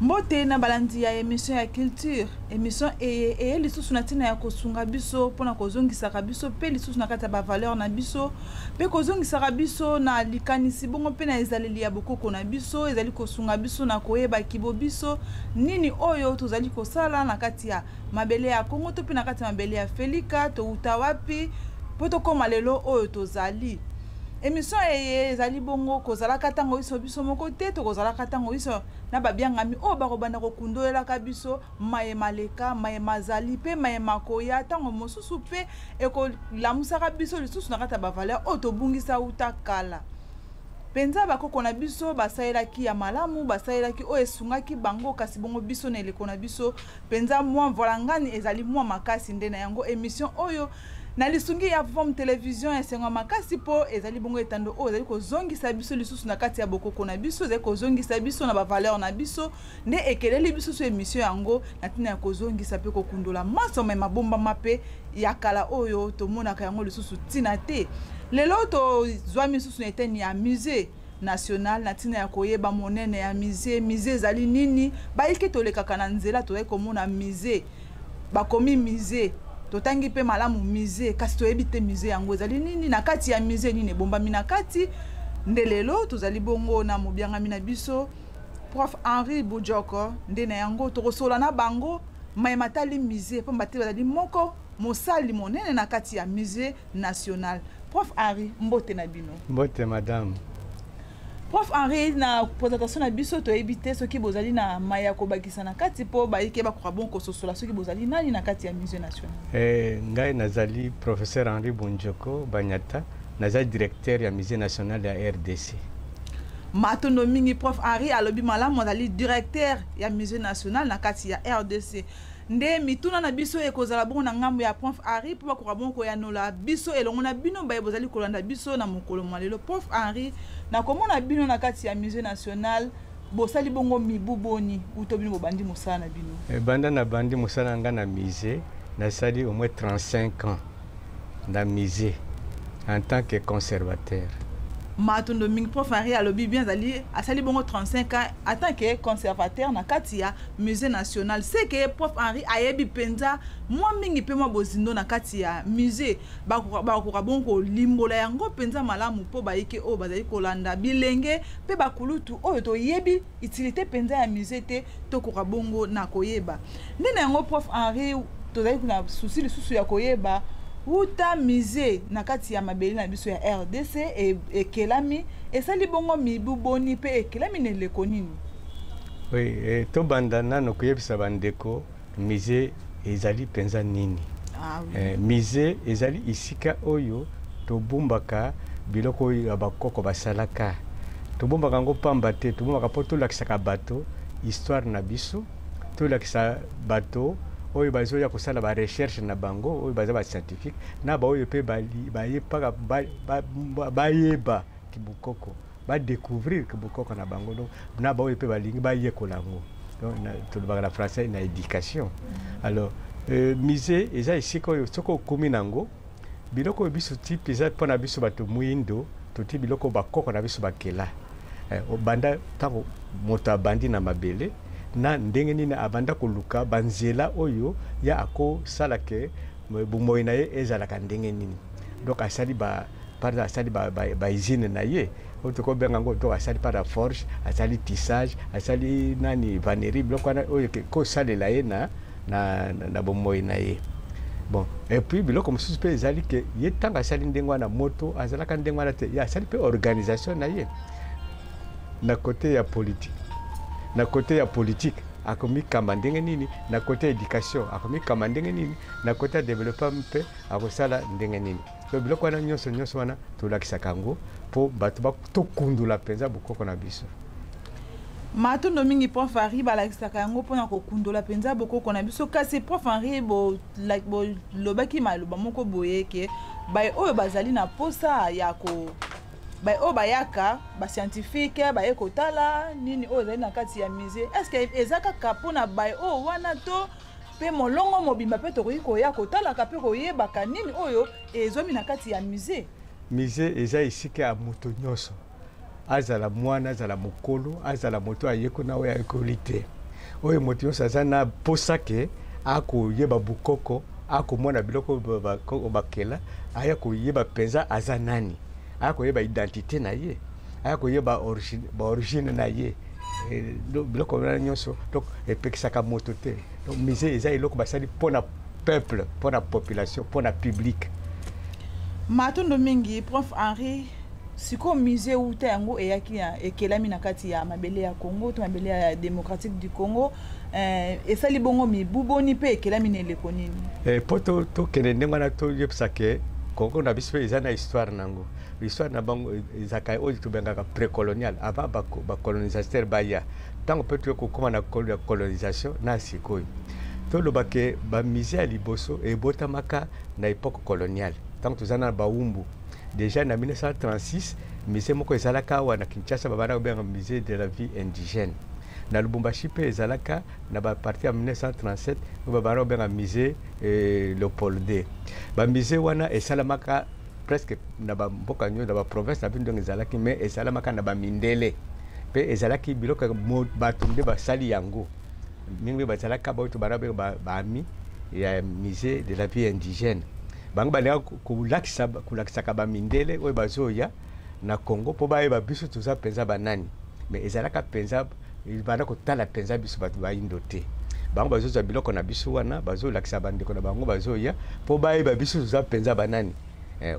Mbote na balandi ya emission ya culture. Emission eye eye lisusu na ntina ya kosunga biso mpo na kozongisaka biso mpe lisusu na kati ya bavaleur na biso mpe kozongisaka biso na likanisi bongo mpe na ezaleli ya bokoko na biso. Ezali kosunga biso na koyeba kibo biso nini oyo tozali kosala na kati ya mabele ya Kongo to mpe na kati ya mabele ya Felika, towuta wapi mpo tokóma lelo oyo tozali. Emission eye ezali bongo kozalaka ntango biso biso moko te, tokozalaka ntango biso na babiangami oyo bakobanda kokundolelaka biso maye maleka, maye mazali mpe maye makoya, ntango mosusu mpe ekolamusaka biso lisusu na kati ya bavaleur oyo tobungisa uta kala. Mpenza bakoko na biso basalelaki ya malamu, basalelaki oyo esungaki bango, kasi bongo biso na eleko na biso mpenza mwa mvolangani ezali mwa makasi. Nde na yango emission oyo na lisungi ya Vom Television esengo makasi, mpo ezali bongo etando oyo ezali kozongisa biso lisusu na kati ya bokoko na biso, ezali kozongisa biso na bavaleur na biso. Nde ekeleli biso so emission yango na ntina ya kozongisa mpe kokundola manso me mabombama mpe ya kala oyo tomonaka yango lisusu ntina te. Lelo tozwami lisusu na eteni ya Musée national na ntina ya koyeba monene ya musée. Musée ezali nini? Bayiki tolekaka na nzela, tozali komona musée, bakomi musée, totangi mpe malamu musée, kasi toyebi te musée yango ezali nini, na kati ya musée nini ebombami na kati. Nde lelo tozali bongo na mobiangami na biso, prof Henri Bujoko. Nde na yango tokosola na bango maye matali musée, pamba te bazali moko mosali monene na kati ya Musée national. Prof Henri, mbote na bino. Mbote, madame. Prof Henri, na présentation na biso toyebi te soki bozali na maye ya kobakisa na kati mpo bayike bakoka bon kososola soki bozali nani na kati ya Musée national. Ngai nazali professeur Henri Bunjoko Banyata, nazali directeur ya Musée national ya RDC. Matondo mingi, prof Henri. Alobi malamu, azali directeur ya Musée national na kati ya RDC. Nde mituna na biso ekozala bongo na ngambo ya prof Henri mpo bakoka bongo koyanola biso elongo na bino baye bozali kolanda biso na mokolo mwa lelo. Prof Henri, nakomona bino na kati ya Musée national, bosali bongo mibu boni uto bino bobandi mosala na bino? Banda nabandi mosala na ngai na musée, nasali au moins 35 ans na musée en tant que conservateur. Matondo mingi, prof Henri. Alobi bien, azali asali bongo 35 ans en tant que conservateur na kati ya Musée national. C'est que prof Henri ayebi mpenza mwa mingi mpe mwa bozindo na kati ya musée. Bakoka bongo kolimbola yango mpenza malamu mpo bayike oyo bazali kolanda, bilenge mpe bakulutu oyo toyebi utilité mpenza ya musée te, tokoka bongo na koyeba. Nde na yango, prof Henri, tozali na souci lisusu ya koyeba wuta musée na kati ya mabele na biso ya RDC ekelami, esali bongo mibu boni mpe ekelami na eleko nini? Oui, tobanda nano koyebisa bandeko musée ezali mpenza nini. Ah, oui. Musée ezali esika oyo tobombaka biloko oyo ya bakoko basalaka. Tobombaka yango pamba te, tobombaka mpo tolakisaka bato histoire na biso, tolakisa bato oyo bazoya kosala barecherche na bango, oyo baza bascientifique na baoyo mpe bayepaka bayeba kibukoko, badécouvrir kibukoko na bango. Donc na baoyo mpe balingi bayekola yango, donc tolobaka na français na éducation. Alors musée eza esika oyo soki okomi nango biloko oyo biso ti eza mpona biso bato mwindo, toti biloko bakoko na biso bakela. Obanda ntango moto abandi na mabele, na ndenge nini abanda koluka banzela oyo ya akosala ke bomoi na ye ezalaka ndenge nini. Donc asali ba par asali ba usine na ye oyo tokobenga yango, donc asali par forge, asali tissage, asali nani, vannerie, biloko wana oyo kosalela ye na bomoi na ye. Bon, et puis biloko mosusu mpe ezali ke ye ntango asali ndenge wana, moto azalaka ndenge wana te, ye asali mpe organisation na ye na côté ya politique. Na côté ya politique akomikamba ndenge nini, na côté ya éducation akomikamba ndenge nini, na côté ya développement mpe akosala ndenge nini. Donc biloko wana nyonso nyonso wana tolakisaka yango mpo bato tokundula mpenza bokoko na biso. Matondo mingi, prof Henri. Balakisaka yango mpona kokundola mpenza bokoko na biso. Kasi prof Henri, bolobaki maloba moko boye ke baye oyo bazali na posa ya ko baye oyo bayaka bascientifique baye kotala nini oyo ezali na kati ya musée, est ce que eza kaka mpona baye oyo wana to mpe molongo mobimba mpe tokoki koya kotalaka mpe koyebaka nini oyo ezwami na kati ya musée? Musée eza esika ya moto nyonso, azala mwana, azala mokolo, azala moto ayekona oyo ayekoli te. Oyo moto nyonso aza na posa ke akoyeba bukoko, akomona biloko oyo bakela, aya koyeba mpenza aza nani, aya koyeba identité na ye, aya koyeba baorigine na ye. Biloko wana nyonso, donc epekisaka moto te. Donc musée eza eloko basali mpona peuple, mpona population, mpona public. Matondo mingi, prof Henri. Sikoyo musée wuta yango eyaki, ekelami na kati ya mabele ya Congo to mabele ya Démocratique du Congo, esali bongo mibu boni mpe ekelami na eleko nini? Mpo tokende ndenge wana, toyebisa ke Congo na biso eza na histoire nango. Histoire na bango ezalaka oyo tobengaka précolonial, avant bacolonisateur baya. Ntango mpe toye kokóma na colonisation na sikoyo, toloba ke bamusée ya liboso ebotamaka na époque coloniale, ntango toza na bawumbu. Déjà na 1936, musée moko ezalaka awa na Kinshasa, babanda kobenga Musée de la vie indigène. Na Lubumbashi mpe ezalaka na bapartir ya 1937, oyo babanda kobenga Musée Léopold II. Bamusée wana esalamaka presque na bamboka nyonso, na baprovince na biso ndenge ezalaki, mais esalamaka na bamindele mpe ezalaki biloko bato nde basali yango. Mingi bazalaka baoyo tobanda kobenga baami ya Musée de la vie indigène. Bango balingaka kolakisaka bamindele oyo bazoya na Congo mpo bayeba biso toza mpenza banani. Mais ezalaka mpenza banda kotala mpenza biso bato bayindo te. Bango bazozwa biloko na biso wana, bazolakisa bandeko na bango bazoya mpo bayeba biso toza mpenza banani.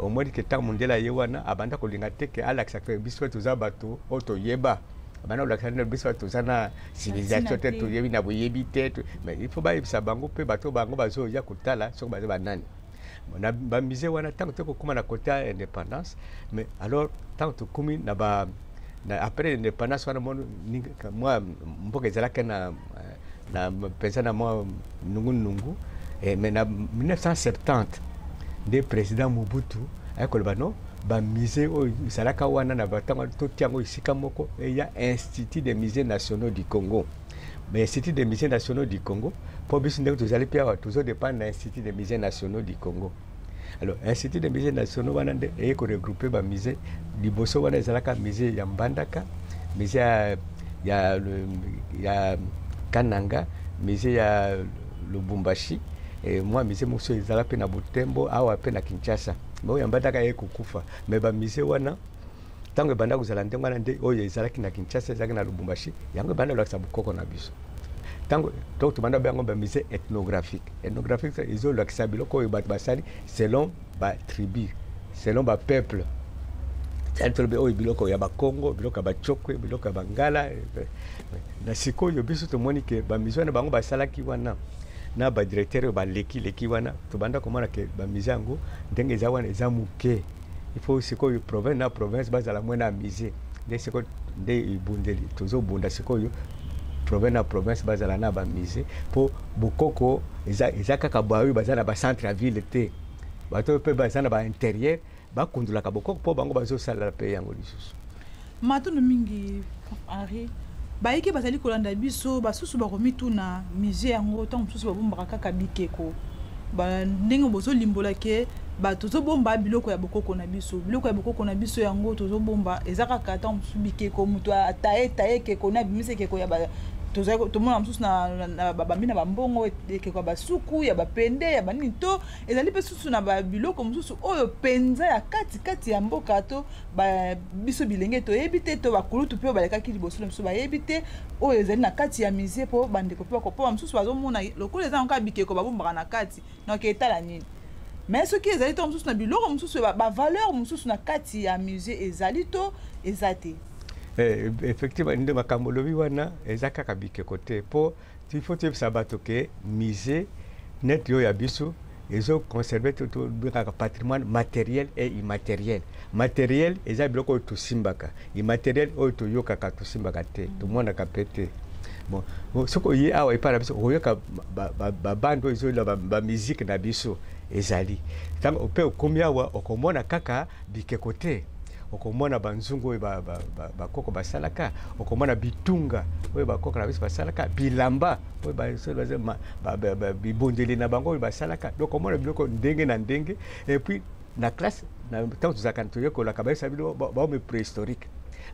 Omoni ke ntango mondele aye wana, abanda kolinga te ke alakisaka biso toza bato oyo toyeba. Abanda kolakisa nde biso toza na civilisation te, toyebi na boyebi te. Mais il faut bayebisa bango mpe bato bango bazoya kotala soki baza banani. Na bamusée wana, ntango tokokóma na côté ya indépendance, mais alors ntango tokómi na ba na après indépendance wana, mwa mboka ezalaki na mpenza na mwa nungunungu. Mais na 1970 nde président Mobutu aye koloba: non, bamusée oyo ezalaka wana na batango, totia yango esika moko, eya Institut des musées nationaux du Congo. Mais Institut des musées nationaux du Congo, mpo biso ndenge tozali mpe awa, tozodépendre na Institut des musées nationaux du Congo. Alors Institut des musées nationaux wana nde eye koregrouper bamusée. Liboso wana ezalaka musée ya Mbandaka, musée ya Kananga, musée ya Lubumbashi, mwa musée mosusu ezala mpe na Butembo, awa mpe na Kinshasa. Mais oyo ya Mbandaka eye kokufa. Mais bamusée wana, ntango ebanda kozala ndenge wana nde oyo ezalaki na Kinshasa, ezalaki na Lubumbashi, yango ebanda kolakisa bokoko na biso. Ntango donc tobanda yango bamusée ethnographique. Ethnographique ezolakisa biloko oyo bato basali selon batribu, selon bapeuple. Tolobi oyo biloko ya Bakongo, biloko ya Bacokwe, biloko ya Bangala. Na sikoyo biso tomoni ke bamusée wana bango basalaki wana na badirecteur oyo baleki-leki wana, tobanda komona ke bamusée yango ndenge eza wana eza moke. Il faut sikoyo province na province bazala mwe na musée. Nde sikoyo nde ebundeli tozobunda sikoyo, province na province bazala na bamusée, mpo bokoko eza kaka baoyo baza na bacentre ya ville te. Bato oyo mpe baza na baintérieur bakundulaka bokoko, mpo bango bazosalela mpe yango lisusu. Matondo mingi, Henri. Bayiki bazali kolanda biso, basusu bakomituna: musée yango, ntango mosusu babombaka kaka bikeko? Ndenge bozolimbola ke bato tozobomba biloko ya bokoko na biso, biloko ya bokoko na biso yango tozobomba eza kaka ntango mosusu bikeko, moto ataye taye ekeko na abimisi ekeko ya tomona mosusu na babambi na bambongo, ekeko ya basuku, ya bapende, ya banini, to ezali mpe susu na babiloko mosusu oyo mpenza ya katikati ya mboka to biso bilenge toyebi te, to bakulutu mpe oyo balekaki liboso na biso bayebi te, oyo ezali na kati ya musée? Mpo bandeko mpe mpo bamosusu bazomona lokola eza kaka bikeko babombaka na kati, donc etala nini? Mais soki ezali to mosusu na biloko mosusu, bavaleur mosusu na kati ya musée ezali to eza te? Effectivement, nde makambo olobi wana eza kaka bikeko te, mpo il faut toyebisa bato ke musée neti oyo ya biso ezoconserver, tobengaka patrimoine matériel et immatériel. Matériel eza biloko oyo tosimbaka, immatériel oyo toyokaka, tosimbaka te, tomonaka mpe te. Bon, soki oye awa epai na biso, okoyoka babande oyo ezoyela bamusique na biso ezali. Ntango mpe okomi awa, okomona kaka bikeko te, okomona banzungu oyo bakoko basalaka, okomona bitunga oyo bakoko na biso basalaka, bilamba oyo bibundeli na bango oyo basalaka. Donc omona biloko ndenge na ndenge. Et puis na classe, ntango tozalaka toyekolaka, bayebisa bino bahomme préhistorique.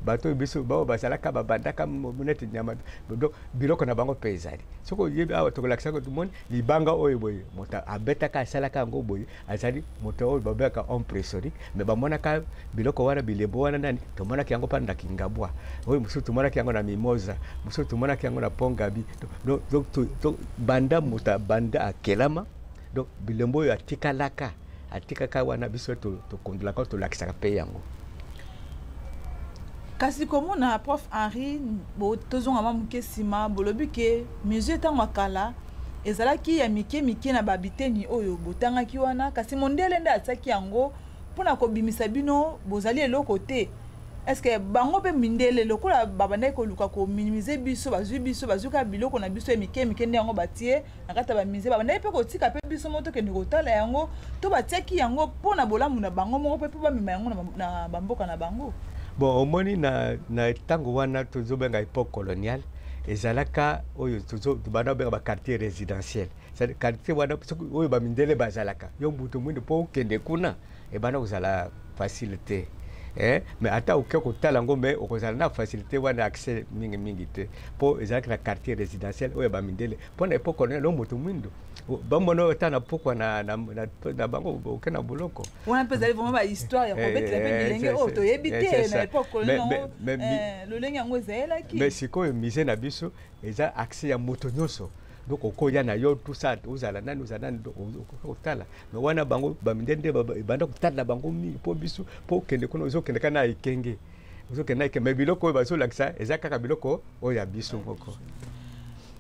Bato oyo biso bao bazalaka, babandaka neti nyama. Donc biloko na bango mpe ezali. Soki oyebi awa, tokolakisaka, tomoni libanga oyo boye, moto abetaka, asalaka yango boye, azali moto oyo babengaka homme préhistorique. Mais bamonaka biloko wana, bilembo wana nani, tomonaki yango mpa na Kingabwa oyo, mosusu tomonaki yango na Mimoza, mosusu tomonaki yango na Pont-Gaby. Donc banda moto abanda akelama, donc bilembo oyo atikalaka, atikaka wana, biso tokondolaka, tolakisaka mpe yango. Kasi komona, prof Henri, tozonga mwa moke nsima. Bolobi ke musée ntango ya kala ezalaki ya mike mike na babiteni oyo botangaki wana, kasi mondele nde atiaki yango mpona kobimisa bino bozali eloko te. Est-ce bango mpe mindele, lokola babandaki koluka kominimiser biso, bazwi biso, bazwi kaka biloko na biso ya mike mike nde yango batie na kati ya bamusée, babandaki mpe kotika mpe biso moko tokende kotala yango, to batiaki yango mpo na bolamu na bango moko mpe mpo bamema yango na bamboka na bango? Bon, omoni, na ntango wana tozobenga époque coloniale, ezalaka oyo tobanda kobenga baquartier résidentiel, c'est quartier wana soki oyo bamindele bazalaka. Yo moto mwindu, mpo okende kuna, ebanda kozala facile te, eh? Mais ata oke kotala yango, mais okozala na facilité wana, accès mingimingi te, mpo ezalaki na quartier résidentiel oyo bamindele. Mpo na époque coloniale, oyo moto mwindu bamona oyo ata na pokwa na bango, oke na boloko. Wana mpe ezali vraiment bahistoire ya kobetela mpe bilenge oyo toyebi te na époque coloniale yango, lolenge yango ezalelaki. Mais sikoyo musée na biso eza accès ya moto nyonso. Donc okoya na yo, tout ça, ozala nani, ozala nani, otala. Mais wana bango bamindele nde ebanda kotala bango mingi, mpo biso, mpo okende kuna, ozokende kaka na ekenge, ozokende na ekenge. Mais biloko oyo bazolakisa eza kaka biloko oyo ya biso moko.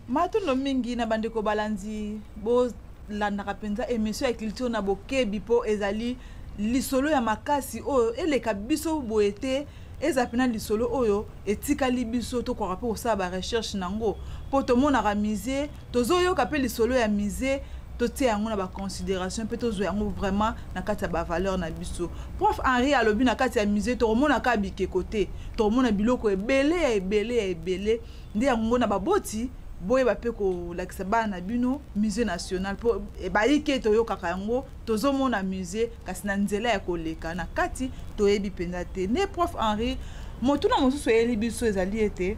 Matondo mingi na bandeko balandi. Bolandaka mpenza émission ya culture na bokebi, mpo ezali lisolo ya makasi oyo eleka biso boye te. Eza mpena lisolo oyo etikali biso tokoka mpe kosala barecherche nango, mpo tomonaka musée, tozoyoka mpe lisolo ya musée, totia yango na baconsidération mpe tozwa yango vraiment na kati ya bavaleur na biso. Prof Henri alobi na kati ya musée tokomona kaka bikeko te, tokomona biloko ebele ya ebele ya ebele. Nde yango na baboti, boyeba mpe kolakisa bana na bino musée national, mpo bayike toyokaka yango, tozomona musée, kasi na nzela ya koleka na kati toyebi mpenza te. Nde prof Henri, motuna mosusu eyeli biso ezali ete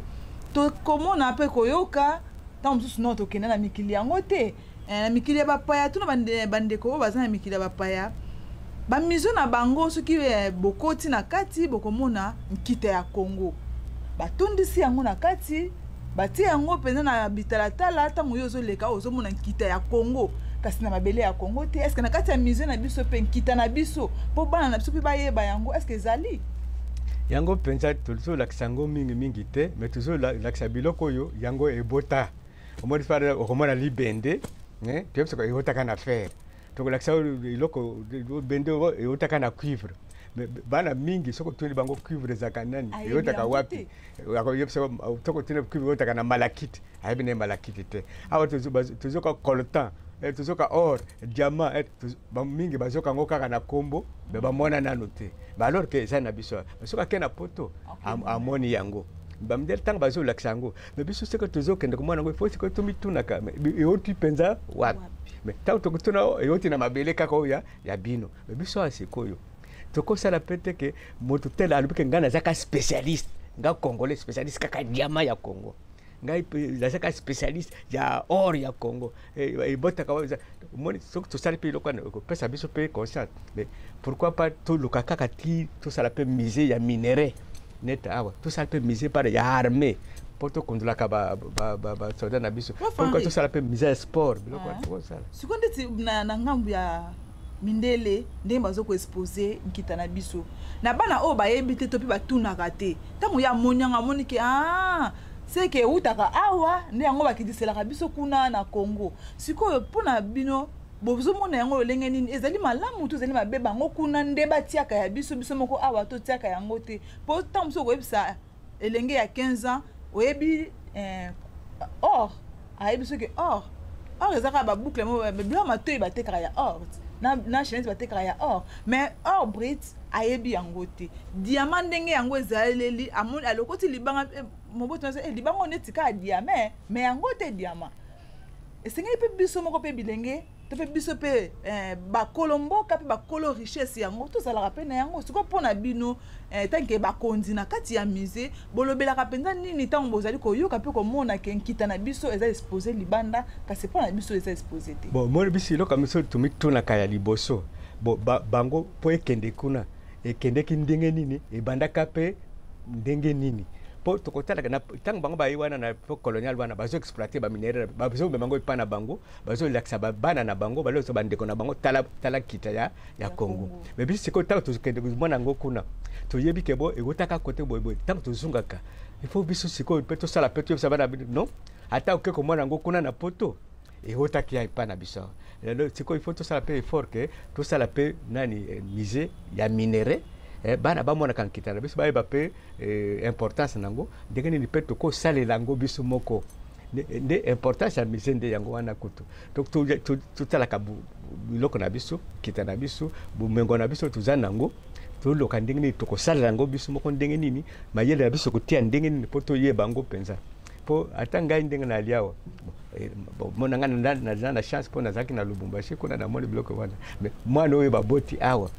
tokomona mpe koyoka ntango mosusu no tokenda na mikili yango te, na mikili ya bapaya. Tuna bandeko oyo baza na mikili ya bapaya, bamusée na bango, soki bokoti na kati, bokomona nkita ya Congo, batondisi yango na kati, batie yango mpenza na bitalatala. Ntango yo ozoleka, ozomona nkita ya Congo, kasi na mabele ya Congo te. Est-ce na kati ya musée na biso mpe nkita na biso, mpo bana na biso mpe bayeba yango, est-ce ezali? Yango mpenza tozolakisa yango mingimingi te, mais tozolakisa biloko oyo yango ebota. Omoni fara, okomona libende, toyebisaka eutaka na fer. Tokolakisa eloko bende eutaka na cuivre. Bana mingi, soki otuni bango cuivre ezalaka nani, eutaka wapi, akoyebisa. Soki otuni cuivre eutaka na malachite, ayebi na ye malachite te. Awa tozoka coltan, tozoka or, diamant, mingi bazoka yango kaka na nkombo, mais bamona nano te, alors que eza na biso. Soki ake na Poto, amoni yango. Bamindele ntango bazolakisa yango, mais biso soki tozokende komona yango, ifo sikoyo tomitunaka euti mpenza wapi. Mais ntango tokotuna, euti na mabele kaka oyo ya bino. Mais biso awa sikoyo tokosala mpe te ke moto tel alobi ke ngai nazaka spécialiste, nga Congolais, spécialiste kaka diamant ya Congo, ngai nazaka spécialiste ya or ya Congo ebotaka. Omoni, soki tosali mpe eloko wana, ekopesa biso mpe conscience. Mais pourquoi pas toluka kaka ti tosala mpe musée ya minerai nete awa, tosala mpe musée para ya armée, mpo tokondolaka basoda na biso? Pourquoi tosala mpe musée ya sport? Biloko wana tokosala. Sikoyo ndeti na ngambu ya mindele, ndenge baza koexposer nkita na biso na bana oyo bayebi te to mpe batunaka te, ntango ye amoni yango, amoni ke ah, seke eutaka awa, nde yango bakitiselaka biso kuna na Congo. Sikoyo mpona bino, bozomona yango lolenge nini? Ezali malamu to ezali mabe? Bango kuna nde batiaka ya biso, biso moko awa totiaka yango te? Mpo ntango mosusu okoyebisa elenge ya 15 ans oyebi or, ayebi soki or eza kaka baboucle, biloko matoi batekaka ya or, na chaînette batekaka ya or, mais or brut ayebi yango te. Diamant, ndenge yango ezaleli, amoni alokoti libanga, moboto libanga oyo neti kaka diamant, mais yango te diamant. Esengeli mpe biso moko mpe bilenge. To mpe biso mpe bakolo mboka mpe bakolo richesse yango tozalaka mpe na yango. Sikoyo mpo na bino, tant que bakonzi na kati ya musée, bolobelaka mpenza nini ntango bozali koyoka mpe komona ke nkita na biso eza exposé libanda, kasi mpo na biso eza exposé te? Bon, moni biso, eloko biso tomitunaka ya liboso, bo bango mpo ekende kuna, ekendeki ndenge nini? Ebandaka mpe ndenge nini? Mpo tokotalaka ntango bango baye wana na époque coloniale wana, bazoexploiter baminerais, bazomema yango epai na bango, bazolakisa bana na bango, balokisa bandeko na bango: tala, tala kita ya Congo. Mais biso sikoyo, ntango tokende komona yango kuna, toyebi ke bo ekotaka kote boyeboye. Ntango tozongaka, il faut biso sikoyo mpe tosala mpe toyebisa bana bino: non, ata oke komona yango kuna na Poto, eotaki ya epai na biso. Lelo sikoyo, il faut tosala mpe effort ke tosala mpe nani, musée ya minerai, bana bamonaka nkita na biso, bayeba mpe importance nango, ndenge nini mpe tokosalela yango biso moko. Nde importance ya musée nde yango wana. Kutu totalaka biloko na biso, nkita na biso, bomengo na biso toza nango, toluka ndenge nini tokosalela yango biso moko, ndenge nini mayele na biso kotia, ndenge nini mpo toyeba yango mpenza. Mpo ata ngai ndenge nalia awa, mona ngai naza na chance mpo nazalaki na Lubumbashi kuna, namoni biloko wana. Mais mwana oyo baboti awa,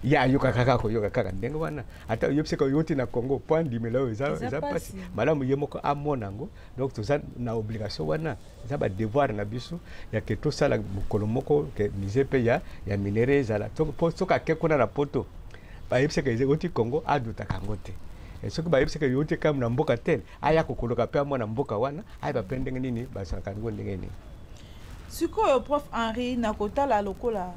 ye ayoka kaka, koyoka kaka ndenge wana. Ata oyebisaka oyoti na Congo, mpo andimela oyo eza mpasi. Malamu ye moko amona yango. Donc toza na obligation wana, eza badevoir na biso ya ke tosala mokolo moko ke musée mpe ya minerai ezala, mpo soki ake kuna na Poto, bayebisaka oti Congo, adutaka yango te. Soki bayebisaka euti kaka na mboka te, aya kokoloka mpe amona mboka wana, ayeba mpe ndenge nini basalaka yango, ndenge nini. Sikoyo, prof Henri, na kotala lokola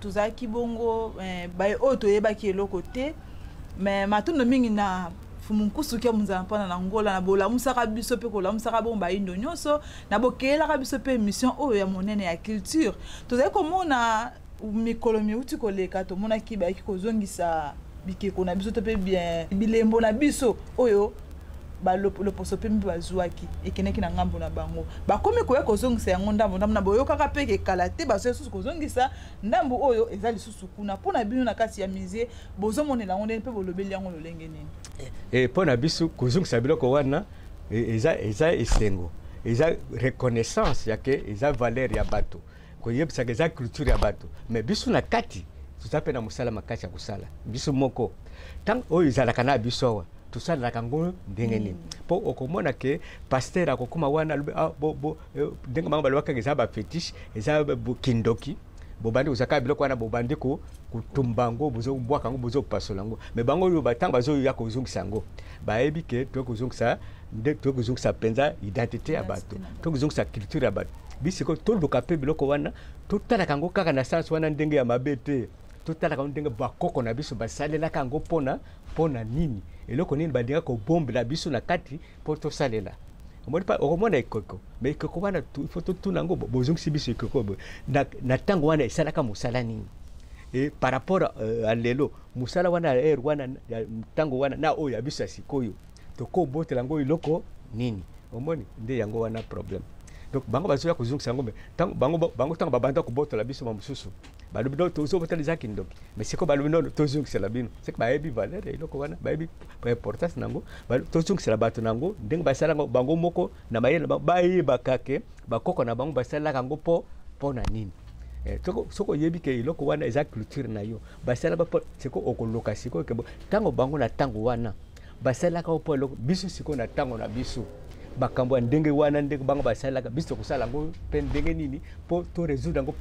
tozalaki bongo, baye oyo toyebaki eloko te, mais matondo mingi na Fumu Nkusu kia Munzala mpona na Ngola na bolamusaka biso mpe kolamusaka bongo bayindo nyonso na bokeyelaka biso mpe émission oyo ya monene ya culture. Tozali komona mikolo miuti koleka, tomonaki bayaki kozongisa bikeko na biso to mpe bien bilembo na biso oyo baloposo mpe mpe bazwaki, ekendeki na ngambo na bango. Bakomi koya kozongisa yango ndambo ndambo na boyokaka mpe kekala te, bazoya lisusu kozongisa ndambo oyo eza lisusu kuna. Mpo na bino na kati ya musée, bozomonela yango ndenge mpe bolobeli yango lolenge nini? Mpo na biso, kozongisa biloko wana eza esengo, eza reconnaissance ya ke eza valeur ya bato, koyebisaka eza culture ya bato. Mais biso na kati toza mpe na mosala makasi ya kosala biso moko. Ntango oyo ezalaka na biso awa, tosalelaka yango ndenge nini? Mpo okomona ke pasteur akokóma wana, alobi: ah, ndenge bango balobaka, eza bafétiche, eza kindoki. Bobandi kozwaka biloko wana, bobandi kotumba yango, bozobwaka yango, bozopasola yango. Mais bango oyo, ntango bazoya kozongisa yango, bayebi ke toye kozongisa nde, toye kozongisa mpenza identité ya bato, toye kozongisa culture ya bato. Bisiko toluka mpe biloko wana, totalaka yango kaka na sens wana ndenge ya mabe te. Totalaka yango ndenge bakoko na biso basalelaka yango, mpona nini, eloko nini balinga kobombela biso na kati mpo tosalela. Omoni, pa okomona ekeko, mais ekeko wana, il faut totuna yango: bozongisi biso ekeko boye, na ntango wana esalaka mosala nini? E par rapport à lelo, mosala wana ya ere wana, ya ntango wana, na oyo ya biso ya sikoyo, tokobotela yango eloko nini? Omoni nde yango wana problème. Donc bango bazoya kozongisa yango, mais ntango bango ntango babanda kobotola biso bamosusu, balobi: no, tozobotala, eza kindoki. Mais sikoyo balobi: no, tozongisela bino. Seke bayebi valeur ya eloko wana, bayebi importance nango. Tozongisela bato nango ndenge basala yango bango moko na mayele na bango, bayebaka ke bakoko na bango basalelaka yango mpo na nini. Soki oyebi ke eloko wana eza culture na yo, basalaka mpo sikoyo okoluka sikoyo ke ntango bango na ntango wana basalaka mpo eloko, biso sikoyo na ntango na biso, makambo ya ndenge wana, ndenge bango basalaka, biso tokosala yango mpe ndenge nini mpo torésoudre yango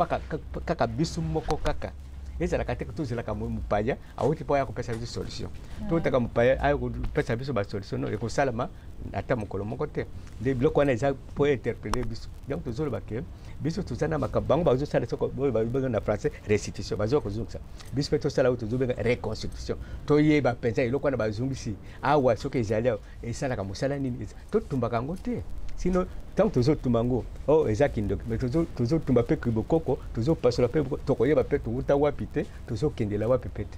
kaka biso moko? Kaka ezalaka te tozelaka mopaya awuti mpo aya kopesa biso solution. Totaka mopaya aya kopesa biso basolution, no, ekosalama ata mokolo moko te. Nde biloko wana eza mpo interpeller biso. Donc tozoloba ke biso toza na makambo bango bazosala, soko oyo babenga na français restitution, bazoka kozongisa, biso mpe tosala oyo tozobenga reconstruction. Toyeba mpenza eloko wana bazongisi awa, soki ezali awa, esalaka mosala nini? Totumbaka yango te. Sinon ntango tozotumba yango, oh, eza kindoki. Mais tozotumba mpe bokoko, tozopasola mpe, tokoyeba mpe towuta wapi te, tozokendela wapi mpe te.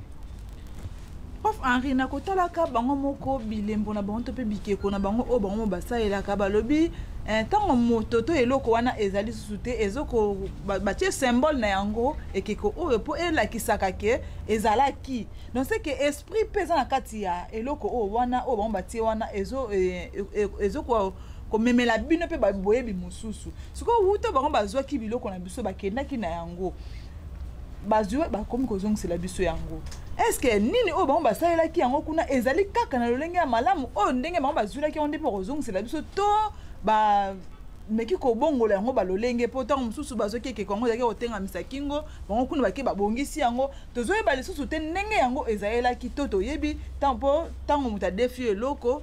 Prof Henri, na kotalaka bango moko bilembo na bango to mpe bikeko na bango oyo bango mo basalelaka, balobi ntango moto to eloko wana ezali susu te, ezoko batie symbole na yango, ekeko oyo, mpo elakisaka ke ezalaki. Donc c'est que esprit mpe eza na kati ya eloko oyo wana oyo bango batie wana, ezo Komemela bino mpe boyebi mosusu. Sikoyo wuta bango bazwaki biloko na biso, bakendaki na yango, bazwi, bakomi kozongisela biso yango. Est-ce nini oyo bango basalelaki yango kuna ezali kaka na lolenge ya malamu oyo ndenge bango bazwilaki yango nde mpo kozongisela biso, to bameki kobongola yango balolenge? Mpo ntango mosusu bazwaki ekeko yango, ezalaki kotengamisa kingo, bango kuna bake babongisi yango. Tozoyeba lisusu te ndenge yango ezalelaki, to toyebi mpo ntango moto adefi eloko,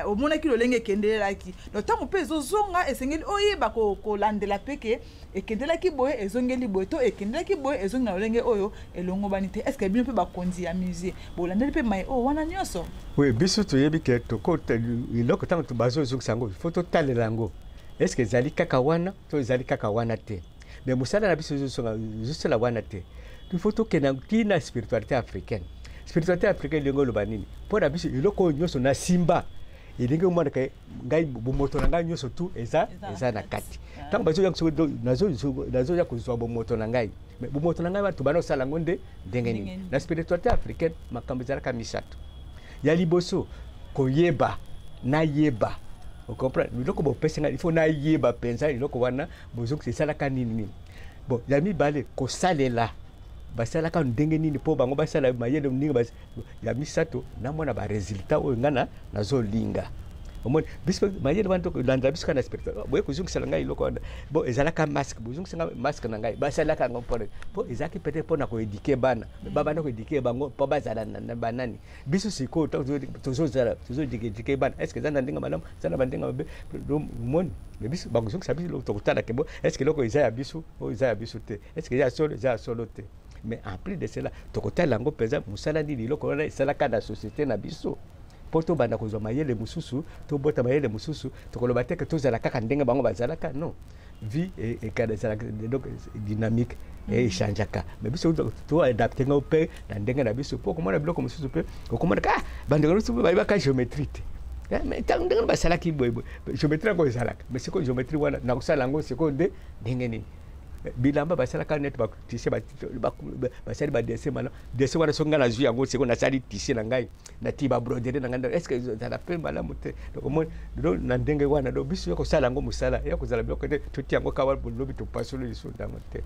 omonaki lolenge ekendelelaki. Donc ntango mpe ezozonga, esengeli oyeba kolandela mpe ke ekendelaki boye, ezongeli boye, to ekendelaki boye, ezongi na lolenge oyo elongobani te. Est ce que bino mpe bakonzi ya musée bolandeli mpe mai oyo wana nyonso? Oui, biso toyebi ke eloko, ntango bazozongisa yango, faut totalela yango, est ce que ezali kaka wana to ezali kaka wana te. Mais mosala na biso ezosala wana te. Il faut tokende ntina spiritualité africaine. Spiritualité africaine elingi oloba nini mpo na biso? Eloko oyo nyonso na simba elingi omonaka ngai, bomoto na ngai nyonso tu eza na kati. Ntango bazoya, nazoya kozwa bomoto na ngai. Mais bomoto na ngai wana, tobanda kosala yango nde ndenge nini? Na spiritualité africaine, makambo ezalaka misato. Ya liboso, koyeba, nayeba, ocomprendre biloko bopesi ngai. Il faut nayeba mpenza eloko wana bozongisa esalaka nini nini. Bon, ya mibale, kosalela, basalaka ndenge nini mpo bango basala mayele ndenge. Ya misato, namona baresultat oyo ngai nazolinga. Omoni, biso mayele wana tokolandela biso kaka na spirituel. Boye kozongisela ngai eloko wana, bon, ezalaka masque, bozongisa ngai masque na ngai. Basalaka yango mpona mpo ezalaki peut-être mpona koéduquer bana, babanda koéduquer bango mpo bazala na banani. Biso sikoyo tozozala, tozoéduquer bana, est ce que eza na ndenge malamu, eza na bandenge mabe? Omoni, mais biso bakozongisa biso eloko, tokotala ke bo, est ce que eloko eza ya biso, oyo eza ya biso te? Est ce que eza ya solo, eza ya solo te? Mais en plus de cela, tokotala yango mpenza mosala nini eloko wana esalaka na société na biso, mpo tobanda kozwa mayele mosusu, tobota mayele mosusu. Tokoloba te ke tozala kaka ndenge bango bazalaka. Non, vie ezalaka donc dynamique, echangeaka. Mais biso toadapte ngo mpe na ndenge na biso, mpo komona biloko mosusu mpe okomonaka, ah, bandeko biso mpe bayebaka géométrie te. Mais ntango ndenge basalaki boye boye, géométrie yango ezalaka. Mais sikoyo géométrie wana, na kosala yango sikoyo nde ndenge nini? Bilamba basalaka neti batissu, basali badessin malamu. Dessin wana, soki ngai nazwi yango sikoyo, nasali tissu na ngai, nati babroderie na ngai, est ce que ezala mpe malamu te? Donc omoni, na ndenge wana, donc biso ya kosala yango mosala ya kozala biloko te, totia yango kawa, lobi topasolo lisusu ntango te.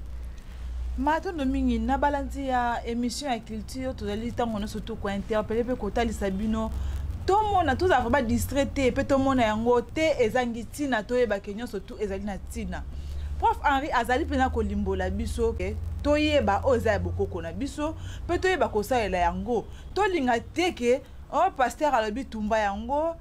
Matondo mingi na balandi ya émission ya culture. Tozali ntango nyonso tokointerpeller mpe kotalisa bino, tomona, tozala vraiment distrait te mpe tomona yango te ezangi ntina, toyebake nyonso tu ezali na ntina. Prof Henri azali mpenza kolimbola biso ke toyeba oyo eza ya bokoko na biso mpe toyeba kosalela yango. Tolinga te ke o oh, pasteur alobi tumba yango,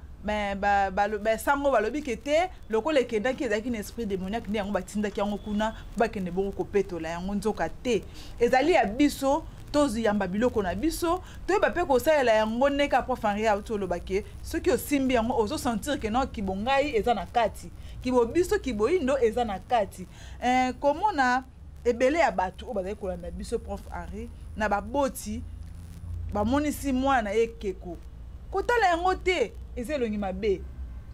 basango balobi ke te, lokola ekendaki ezalaki na esprit démoniaque nde yango batindaki yango kuna mpo bakende bongo kopetola yango. Nzoka te, ezali ya biso. Toyamba biloko na biso, toyeba mpe kosalela yango. Ndenge prof Henri auti oloba ke soki osimbi yango, ozosentir ke no, kibongai eza na kati, kibo biso kiboyindo eza na kati. Komona ebele ya bato oyo bazali kolanda biso, prof Henri, na baboti bamonisi mwana na ye ekeko, kotala yango te, eza elongi mabe.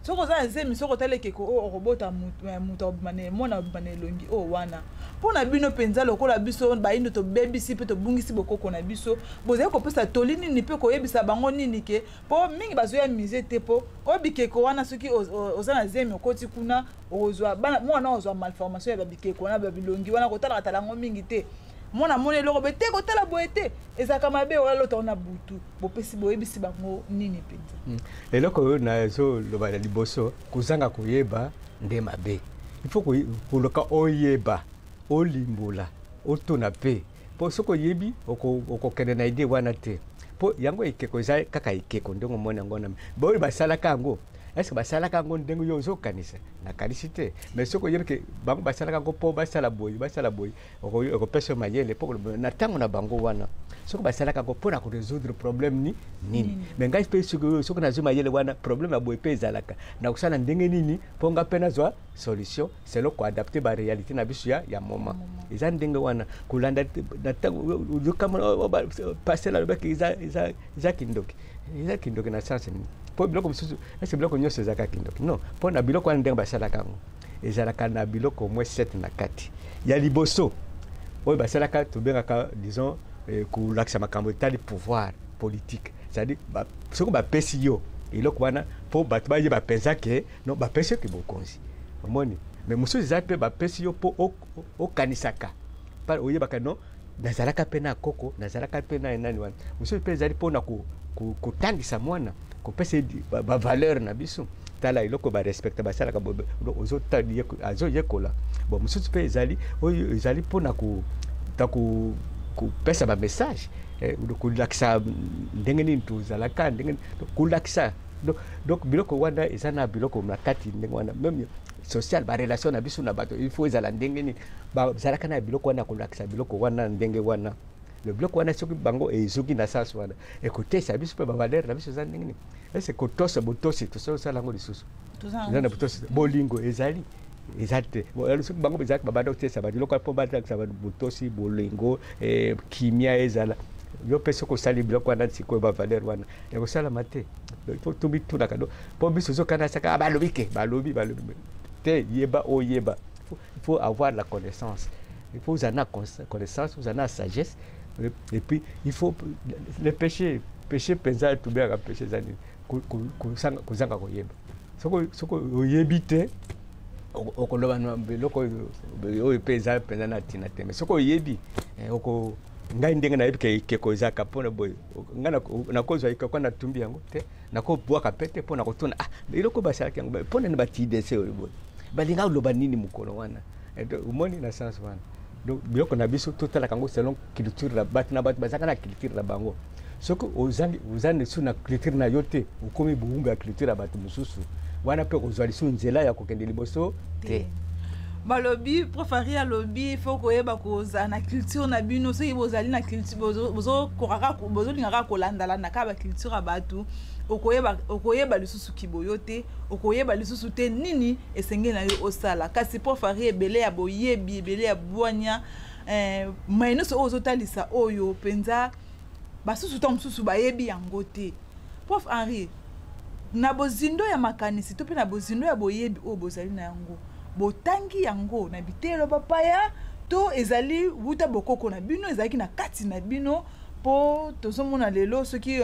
Soki oza na zemi, soki otala ekeko oyo, okobota moto akobima na mwana akobima na elongi oyo wana. Mpo na bino mpenza, lokola biso bayindo tobebisi mpe tobungisi bokoko na biso, bozali kopesa toli nini mpe koyebisa bango nini ke mpo mingi bazoya musée te mpo oyo bikeko wana, soki oza na zemi, okoti kuna, okozwa mwana ozwa malformation ya babikeko wana, babilongi wana, kotalaka tala yango mingi te. Mwana moni eloko boye te, kotala boye te, ezalaka mabe, olalota na butu. Bopesi, boyebisi bango nini mpenza? Eloko oyo nazoloba na liboso, kozanga koyeba nde mabe. Il faut koluka oyeba, olimbola, otuna mpe, mpo soki oyebi, okokende na idée wana te. Mpo yango ekeko eza kaka ekeko ndenge omoni yango wana. Boyo basalaka yango, est-ce basalaka yango ndenge yo ozokanisa? Nakanisi te. Mais soki oyebi ke bango basalaka yango mpo basala boye, basala boye, okopesa mayele mpo na ntango na bango wana, soki basalaka yango mpo na korésoudre problème ni nini. Mais ngai mpe, soki nazwi mayele wana, problème ya boye mpe ezalaka, na kosala ndenge nini mpo nga mpe nazwa solution selon koadapter baréalité na biso ya moment? Eza ndenge wana kolanda na ntango pasteur alobaki eza kindoki. Eza kindoki na sens nini? Mpo biloko mosusu, ese biloko nyonso ezalaka kindoki? Non. Mpo na biloko wana, ndenge basalaka yango, ezalaka na biloko moins 7 na kati. Ya liboso oyo basalaka, tobengaka, disons, kolakisa makambo etali pouvoir politique, c'est-à-dire soki bapesi yo Eloko wana mpo bato bayeba mpenza ke no bapesi yo bokonzi, omoni. Mais mosusu eza mpe bapesi yo mpo okanisaka, oyebaka no nazalaka mpe na koko, nazalaka mpe na nani wana. Mosusu mpe ezali mpona kotangisa mwana, kopesa ye bavaleur na biso. Tala eloko barespecte, basalaka, azoyekola. Bon, mosusu mpe ezali oyo ezali mpona kopesa bamessage, kolakisa ndenge nini tozalaka, ndenge kolakisa. Donc biloko wana eza na biloko na kati ndenge wana. Même social, barelation na biso na bato, il faut ezala ndenge nini. Bazalaka na biloko wana, kolakisa biloko wana ndenge wana. Le biloko wana, soki bango ezoki na sens wana, ekotesa biso mpe bavaleur na biso eza ndenge nini. Ese kotosa, botosi, tosala yango lisusu, eza na botosi. Bolingo ezali, eza te. Soki bango ezalaki, babanda kotesa bato biloko mpo balakisa bato botosi, bolingo, kimia ezala. Yo mpe soki osali biloko wana sikoyo, bavaleur wana ekosalama te. Tomitunaka mpo biso ozokanasaka balobi ke balobi, balobi te. Yeba, oyeba, il faut avoir la connaissance, il faut ozala na connaissance, ozala na sagesse. Et puis il faut le péché, péché mpenza tobengaka péché eza nini? Kozanga koyeba. Soki oyebi te, okoloba na biloko oyo mpe eza mpenza na ntina te. Mais soki oyebi, oko ngai ndenge nayebi ke ekeko ezalaka mpona boye, ngai nakozwa ekeko, natumbi yango te, nakobwaka mpe te, mpona kotuna: ah, eloko basalaki yango mpona nini? Batidese oyo boye, balinga koloba nini mokolo wana? Omoni na sens wana. Donc biloko na biso, totalaka yango selon culture na bato. Na bato bazalaka na culture na bango. Soki oza lisusu na culture na yo te, okomi bowumbu ya culture ya bato mosusu wana, mpe kozwa lisusu nzela ya kokende liboso te. Balobi, prof Henri alobi, faut koyeba kozala na culture na bino. Soki bozali na culture, bozolingaka kolandalanda kaka baculture ya bato, okoyeba, okoyeba lisusu kiboyo te, okoyeba lisusu te nini esengeli na yo osala. Kasi prof Henri, ebele ya boyebi, ebele ya bwanya, mai nyonso oyo ozotalisa oyo mpenza, basusu ntango mosusu bayebi yango te. Prof Henri, na bozindo ya makanisi to mpe na bozindo ya boyebi oyo bozali na yango, botangi yango na biteyelo bapaya to ezali wuta bokoko na bino, ezalaki na kati na bino? Mpo tozomona lelo soki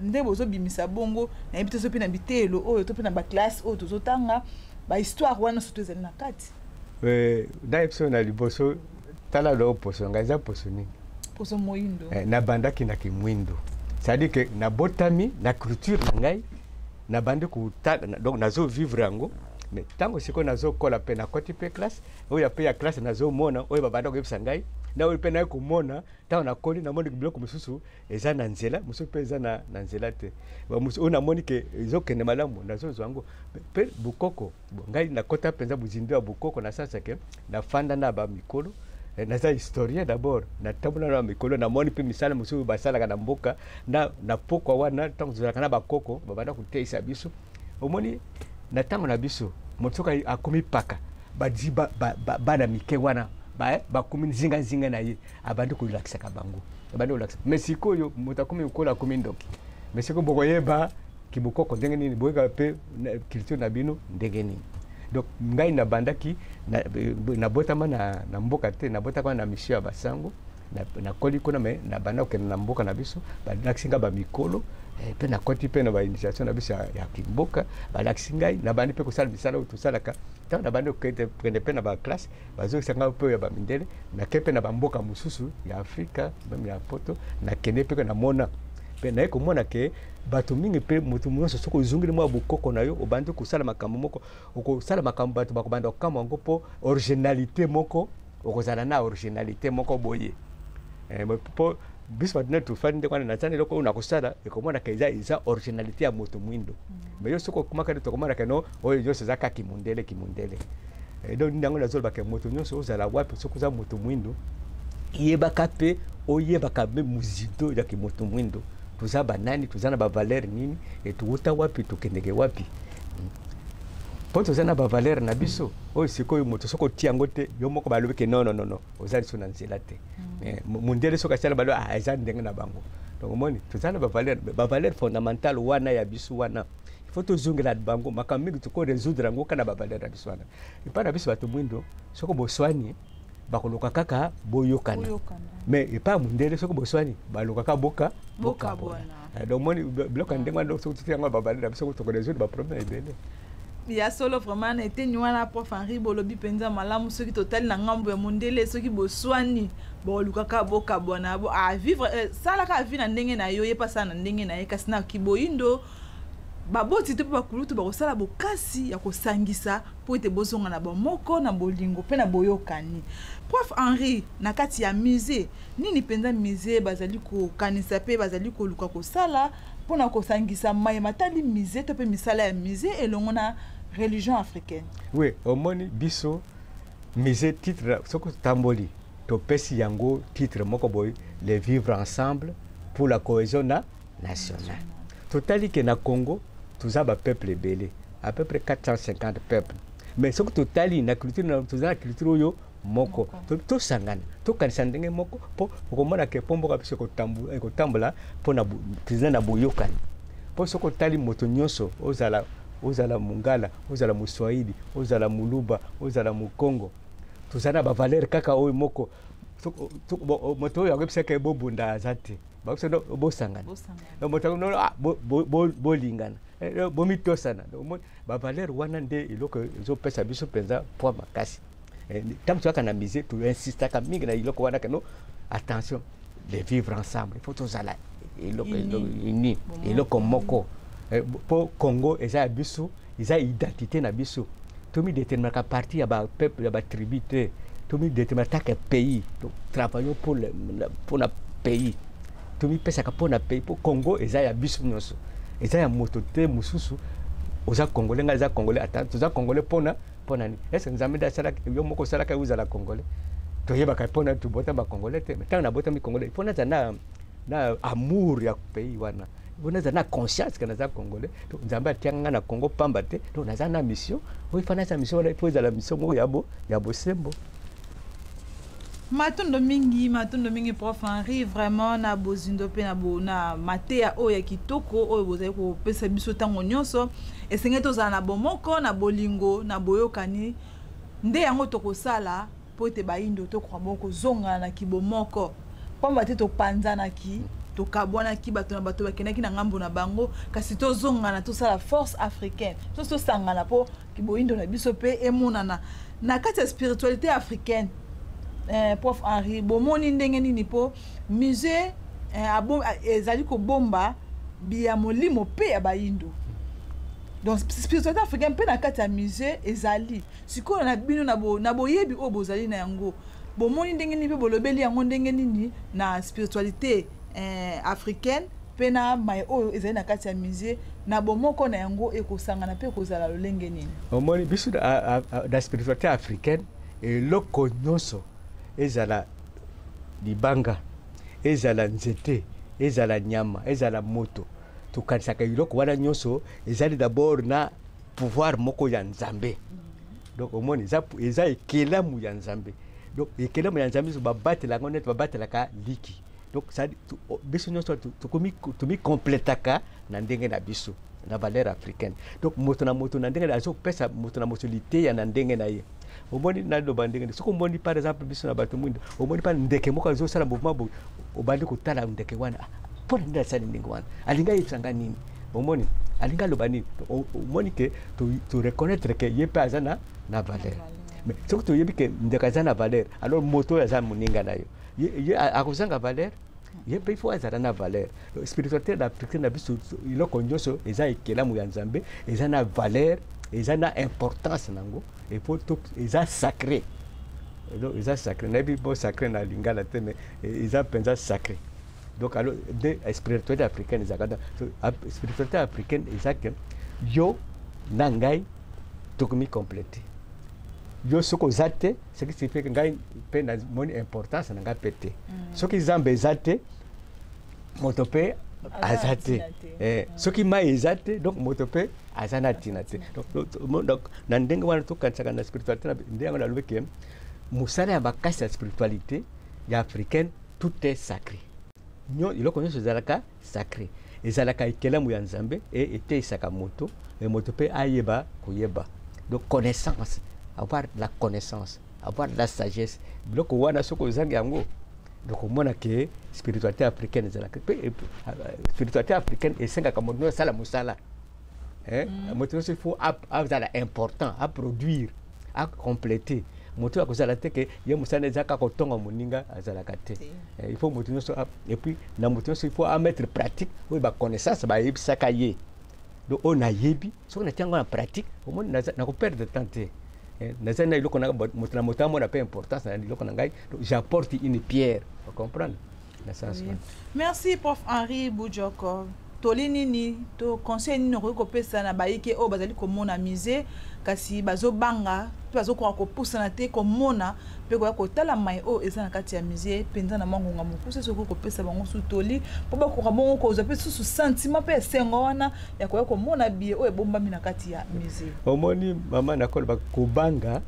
nde bozobimisa bongo, nayebi te so mpe na biteyelo oyo to mpe na baklasse oyo tozotanga, bahistoire wana surtout ezali na kati. Nayebi biso na liboso, tala loo poso ngai eza poso nini? Poso moyindo. Nabandaki na kimwindo, c'est-à-dire que nabotami na culture na ngai, nabandi kotala, donc nazovivre yango. Mais ntango sikoyo nazokola mpe nakoti mpe classe oyo mpe ya classe, nazomona oyo babanda koyebisa ngai na oyo mpe naye komona. Ntango nakoli, namoni biloko mosusu eza na nzela, mosusu mpe eza na nzela te. Oyo namoni ke ezokende malamu, nazozwa yango mpe bokoko. Ngai nakota mpenza bozindo ya bokoko na sens ke nafanda na bamikolo, naza historien d'abord. Natambola na mikolo, namoni mpe misala mosusu basalaka na mboka na pokwa wana. Ntango tozalaka na bakoko, babanda koteisa biso. Omoni, na ntango na biso, moto soki akomi paka, badi bana mike wana bakomi nzinganzinga na ye, abandi kolakisaka bango, abandi kolakisa. Mais sikoyo moto akomi kokola, akomi ndoki. Mais sikoyo bokoyeba kibokoko ndenge nini? Boyeba mpe culture na bino ndenge nini? Donc ngai nabandaki, nabotama na mboka te, nabotaka na mission ya basango, nakoli kuna. Mais nabanda kokende na mboka na biso, balakisi ngai bamikolo mpe nakoti mpe na bainitiation na biso ya kimboka. Balakisi ngai, nabandi mpe kosala misala oyo tosalaka. Ntango nabandi kokende mpe na baklasse, bazongisa ngai mpe ya bamindele, nake mpe na bamboka mosusu ya Afrika, même ya Poto, nakende mpe namona mpe naye komona ke bato mingi mpe moto nyonso, soki ozongeli mwa bokoko na yo, obandi kosala makambo moko, okosala makambo bato bakobanda kokamwa yango, mpo originalité moko, okozala na originalité moko boye. Mpo biso bato nde tofandi ndenge wana, naza na eloko oyo nakosala, ekomonaka eza originalité ya moto mwindo. Mais yo soki okomaka nde tokomonaka no oyo nyonso eza kaka kimundele, kimundele. Donc ndango nazolobaka, moto nyonso ozala wapi, soki oza moto mwindo, yebaka mpe oyebaka mpe mozindo ya kimoto mwindo. Toza banani? Toza na bavaleur nini? E towuta wapi? Tokendeke wapi? Mpo toza na bavaleur na biso oyo sikoyo moto soki otia yango te, yo moko balobi ke non, non, non, oza liso na nzela te. Mundele soki asala, balobi: ah, eza ndenge na bango. Donc omoni, toza na bavaleur, bavaleur fondamentale wana ya biso wana, il faut tozongela bango. Makambo mingi toko résoudre yango kaka na bavaleur na biso wana. Epai na biso bato mwindo, soki boswani, Bakoluka kaka boyokana. Mais epai ya mondele, soki boswani, balukaka boka bokabwana. Donc moni biloko ya ndenge wana, soki totia yango babale na biso, tokorésoudre baproblème ebele. Ya solo, vraiment, na eteni wana, prof Henri, bolobi mpenza malamu. Soki totali na ngambo ya mondele, soki boswani, bolukaka bokabwana, bo avivre salaka avi na ndenge na yo, ye mpe asala na ndenge na ye. Kasi na kiboyindo, baboti te mpe bakulutu bakosala bokasi ya kosangisa mpo ete bozonga na bomoko, na bolingo mpe na boyokani. Prof Henri, na kati ya musée, nini mpenza musée bazali kokanisa mpe bazali koluka kosala mpona kosangisa maye matali musée to mpe misala ya musée elongo na religion africaine? Oui, omoni, biso musée, titre, soki totamboli, topesi yango titre moko boye: "Le vivre ensemble pour la cohésion na nationale". Totali ke na Congo toza bapeuple ebele, à peu près 450 peuples, mais soki totali na culture, toza na culture oyo moko. Tosangana, tokanisa ndenge moko, mpo okomona ke mpo mboka biso ekotambola mpona président na boyokani. Mpo soki otali moto nyonso, ozala Mongala, ozala Moswahili, ozala Moluba, ozala Mokongo, toza na bavaleur kaka oyo moko. Moto oyo akoyebisaka bobunda aza te. Bakobisa bosangana, moto bolingana, bomitosana. Bavaleur wana nde eloko ezopesa biso mpenza poids makasi. Ntango toyaka na musée, toinsistaka mingi na eloko wana keno attention, le vivre ensemble, il faut tozala eloko uni, eloko moko, mpo Congo eza ya biso, eza identité na biso. Tomidéterminaka parti ya bapeuple, ya batribu te. Tomidéterminaka pays. Travaillons pour na pays, tomipesaka mpo na pays, mpo Congo eza ya biso nyonso, eza ya moto te mosusu. Oza Congolais, ngai eza Congolais, ata toza Congolais mpona nini? Est-ce Nzambe nde asalaki yo moko osalaka ozala Congolais? Toyebaka mpona tobotama Congolais te. Ntango nabotami Congolais, mpo naza na amour ya pays wana, mpo naza na conscience ke naza Congolais. Nzambe atianga nga na Congo pamba te. Donc naza na mission oyo ifa naza mission wana, mpo ezala mission moko ya bosembo. Matondo mingi, matondo mingi, prof Henri, vraiment na bozindo mpe na mateya oyo ya kitoko oyo bozali kopesa biso ntango nyonso. Esengeli tozala na bomoko, na bolingo, na boyokani. Nde yango tokosala mpo ete bayindo tokoka bongo kozongana na kibomoko, pamba te topanzanaki, tokabwanaki, bato na bato bakendaki na ngambo na bango. Kasi tozongana, tosala force africaine, so tosangana mpo kiboyindo na biso mpe emonana na kati ya spiritualité africaine. Prof Henri, bomoni ndenge nini mpo musée ezali kobomba biya molimo mpe ya bayindo? Donc spiritualité africaine mpe na kati ya musée ezali. Sikoyo na bino, na boyebi oyo bozali na yango, bomoni ndenge nini mpe bolobeli yango ndenge nini na spiritualité africaine mpe na maye oyo ezali na kati ya musée, na bomoko na yango ekosangana mpe ekozala lolenge nini? Omoni, biso na spiritualité africaine, eloko nyonso, ezala libanga, ezala nzete, ezala nyama, ezala moto, tokanisaka eloko wana nyonso ezali d'abord na pouvoir moko ya Nzambe. Donc omoni, eza ekelamu ya Nzambe. Donc ekelamu ya Nzambe so babatela yango neti babatelaka liki. Donc biso nyonso tomicomplétaka na ndenge na biso, na valeur africaine. Donc moto na moto na ndenge azopesa moto na moto liteya na ndenge na ye. Omoni, naloba ndenge, soki omoni par exemple biso na bato mwindo, omoni mpa ndeke moko azosala mouvement boye, obandi kotala ndeke wana: mpona nini asali ndenge wana? Alingi ayebisa nini? Omoni, alingi aloba nini? Omoni ke toreconnaître ke ye mpe aza na valeur. Mais soki toyebi ke ndeke aza na valeur, alors moto oyo aza moninga na yo, ye akozanga valeur? Ye mpe il faut azala na valeur. Spiritualité na africaine na biso, eloko nyonso eza ekelamu ya Nzambe, eza na valeur, eza na importance nango, il faut eza sacré. Donc eza sacré, nayebi bo sacré na lingala te, mais eza mpenza sacré. Donc alors nde spiritualité africaine ezalaka. Spiritualité africaine eza ke yo na ngai tokomi compléter. Yo soki oza te, ce qui signifie ke ngai mpe namoni importance na ngai mpe te. Soki Nzambe eza te, moto mpe aza te. Soki mai eza te, donc moto mpe aza na ntina te. Donc na ndenge wana tokanisaka na spiritualité. Nde yango nalobi ke mosala ya makasi ya spiritualité ya africaine, tout est sacré. Eloko nyonso ezalaka sacré, ezalaka ekelamu ya Nzambe e eteyisaka moto, e moto mpe ayeba koyeba. Donc connaissance, avoir la connaissance. Avoir la sagesse, biloko wana soki ozangi yango, donc omona ke spiritualité africaine ezalaka mpe. Spiritualité africaine esengaka moto nyonso asala mosala. Moto nyonso, il faut azala important, aproduire, acompléter. Moto akozala te ke ye mosala eza kaka kotonga moninga, azalaka te. Il faut moto nyonso, et puis na moto nyonso, il faut amettre pratique oyo baconnaissance bayebisaka ye. Donc oyo nayebi, soki natia yango na pratique, omoni nakoperdre temps te. Naza na eloko na moto na moto amona mpe importance na eloko na ngai. J'apporte une pierre, ocomprendre na sens. Oui. Merci, prof Henri Budjoko. Toli nini to conseil nini okoki kopesa na bayike oyo bazali komona musée kasi bazobanga mpe bazokoka kopusana te komona mpe koya kotala mai oyo eza na kati ya musée mpenza na mwa ngonga mokuse? Soki kopesa bango su toli mpo bakoka bongo kozwa mpe susu sentiment mpe esengo wana ya koya komona biye oyo ebombami na kati ya musée. Omoni, mama, nakoloba kobanga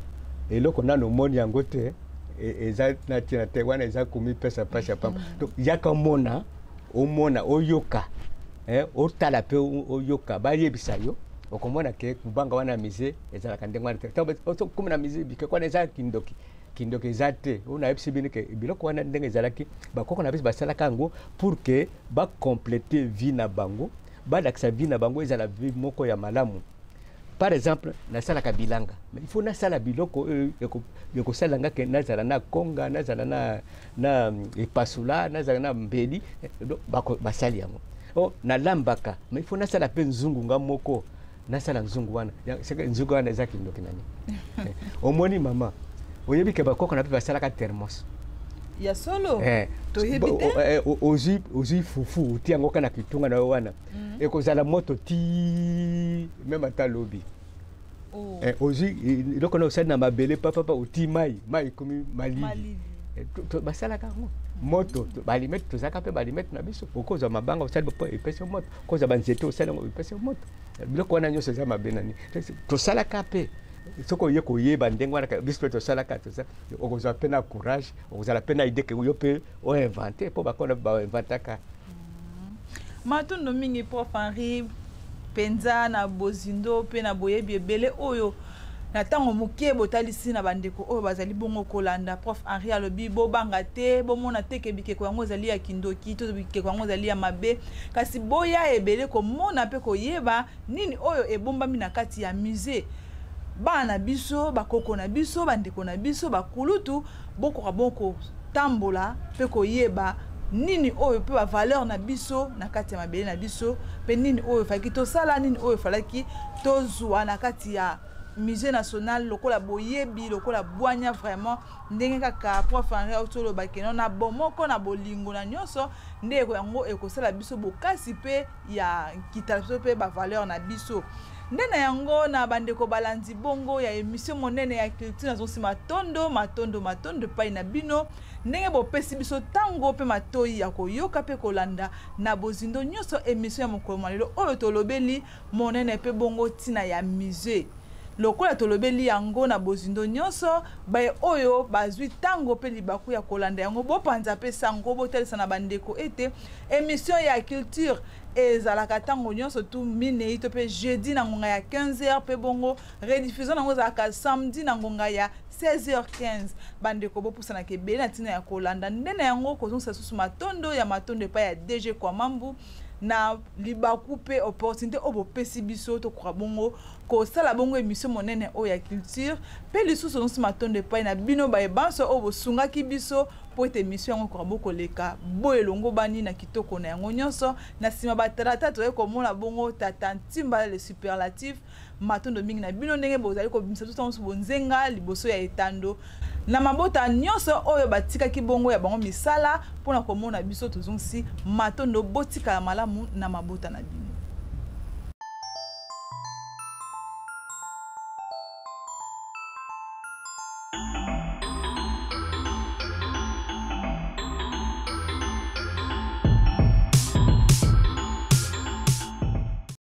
eloko nano omoni yango te, eza na ntina te. Wana eza komipesa mpasi ya pamba. Donc yaka mona, omona, oyoka, otala mpe oyoka, bayebisa yo, okomona ke kobanga wana musée ezalaka ndenge wana te. Komi na musée, bikeko wana eza kindoki, kindoki eza te. Oyo nayebisi bino ke biloko wana ndenge ezalaki, bakoko na biso basalaka yango pour ke bacomplete vie na bango, balakisa vie na bango ezala vie moko ya malamu. Par exemple, nasalaka bilanga, mais il faut nasala biloko oyo ekosala nga ke nazala na konga, nazala na epasula, nazala na mbeli. Basali yango. O nalambaka, mais il faut nasala mpe nzungu, nga moko nasala nzungu wana. Nzungu wana eza kindoki nani? Omoni, mama, oyebi ke bakoko na mpe basalaka thermos? Ya solo? Toyebi te. Ozwi fufu, otia yango kaka na kitunga na yo wana, ekozala moto ti même ata lobi. Ozwi eloko na osali na mabele papapa, oti mai, mai ekomi malili. Basalaka yango moto. Balimete, tozalaka mpe balimete na biso. Okozwa mabanga, osali po epesi moto, okozwa banzete, osali yango, epesi moto. Biloko wana nyonso eza mabe nani? Tosalaka mpe. Soki oye koyeba ndenge wana biso mpe tosalaka, okozwa mpe na courage, okozala mpe na idée ke yo mpe oinvente, mpo bakona bainventaka. Matondo mingi, prof Henri, mpenza na bozindo mpe na boyebi ebele oyo na ntango moke botalisi na bandeko oyo bazali bongo kolanda. Prof Henri alobi bobanga te, bomona te ke bikeko yango ezali ya kindoki to bikeko yango ezali ya mabe, kasi boya ebele komona mpe koyeba nini oyo ebombami na kati ya musée. Bana na biso, bakoko na biso, bandeko na biso, bakulutu, bokoka bongo kotambola mpe koyeba nini oyo mpe bavaleur na biso na kati ya mabele na biso, mpe nini oyo efalaki tosala, nini oyo efalaki tozwa na kati ya musée national lokola boyebi, lokola bwanya. Vraiment, ndenge kaka prof Henri auti olobaki no, na bomoko, na bolingo na nyonso, nde yango ekosala biso bokasi mpe ya nkita na biso mpe bavaleur na biso. Nde na yango, na bandeko balandi bongo ya émission monene ya culture, nazongisi matondo, matondo, matondo epai na bino ndenge bopesi biso ntango mpe matoi ya koyoka mpe kolanda na bozindo nyonso émission ya mokolo mwa lelo oyo tolobeli monene mpe bongo ntina ya musée. Lokola tolobeli yango na bozindo nyonso, baye oyo bazwi ntango mpe libaku ya kolanda yango, bopanza mpe sango, botalisa na bandeko ete émission ya culture ezalaka ntango nyonso tu minei to mpe jeudi na ngonga ya 15h, mpe bongo rediffusion yango ezalaka samedi na ngonga ya 16h15. Bandeko, bopusanaka ebele na ntina ya kolanda. Nde na yango, kozongisa susu matondo ya matondo epai ya DG Kwamambu na libaku mpe opportunité oyo bopesi biso tokoka bongo kosala bongo émission monene oyo ya culture. Mpe lisusu ozongisi matondo epai na bino bayebanso oyo bosungaki biso mpo ete émission yango ekoka bokoleka boyo elongo bani na kitoko na yango nyonso. Na nsima batalata toyei komona bongo tata Ntimba le superlatif. Matondo mingi na bino ndenge bozali kobimisa biso ntango bonzenga liboso ya etando. Na mabota nyonso oyo batikaki bongo ya bango misala mpona komona biso, tozongisi matondo. Botikala malamu na mabota na bino.